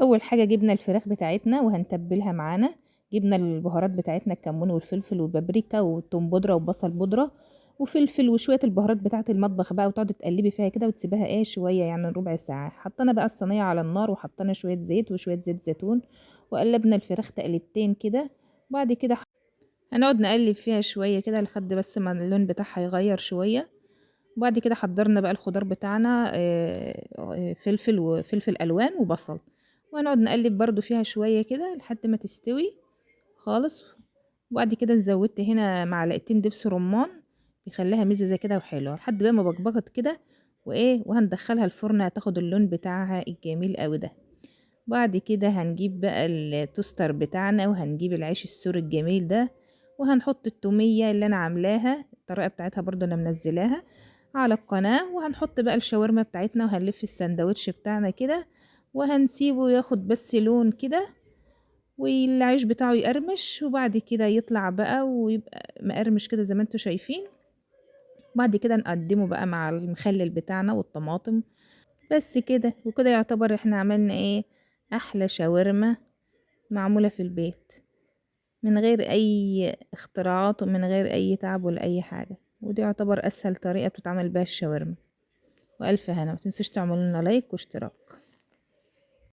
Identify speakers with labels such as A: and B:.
A: اول حاجة جبنا الفراخ بتاعتنا وهنتبلها معانا. جبنا البهارات بتاعتنا، الكمون والفلفل والبابريكا والثوم بودره وبصل بودره وفلفل وشوية البهارات بتاعه المطبخ بقى، وتقعدي تقلبي فيها كده وتسيبها ايه شوية، يعني ربع ساعة. حطينا بقى الصينية على النار وحطينا شوية زيت وشوية زيت زيتون، وقلبنا الفراخ تقلبتين كده. بعد كده هنقعد نقلب فيها شوية كده لحد بس ما اللون بتاعها يغير شوية. وبعد كده حضرنا بقى الخضار بتاعنا، فلفل وفلفل الوان وبصل، وهنقعد نقلب برضو فيها شوية كده لحد ما تستوي خالص. وبعد كده زودت هنا معلقتين دبس رمان بيخليها مززه كده وحلوه، لحد بقى ما بقبقت كده وهندخلها الفرن هتاخد اللون بتاعها الجميل قوي ده. بعد كده هنجيب بقى التوستر بتاعنا وهنجيب العيش السوري الجميل ده، وهنحط التوميه اللي انا عاملاها، الطريقة بتاعتها برضو انا منزلاها على القناة. وهنحط بقى الشاورما بتاعتنا وهنلف السندوتش بتاعنا كده، وهنسيبه ياخد بس لون كده والعيش بتاعه يقرمش، وبعد كده يطلع بقى ويبقى مقرمش كده زي ما انتوا شايفين. بعد كده نقدمه بقى مع المخلل بتاعنا والطماطم بس كده. وكده يعتبر احنا عملنا ايه، احلى شاورما معمولة في البيت من غير اي اختراعات ومن غير اي تعب ولا اي حاجة. ودي يعتبر اسهل طريقة بتتعمل بيها الشاورما. والف هنا، ما تنسوش تعملوا لنا لايك واشتراك.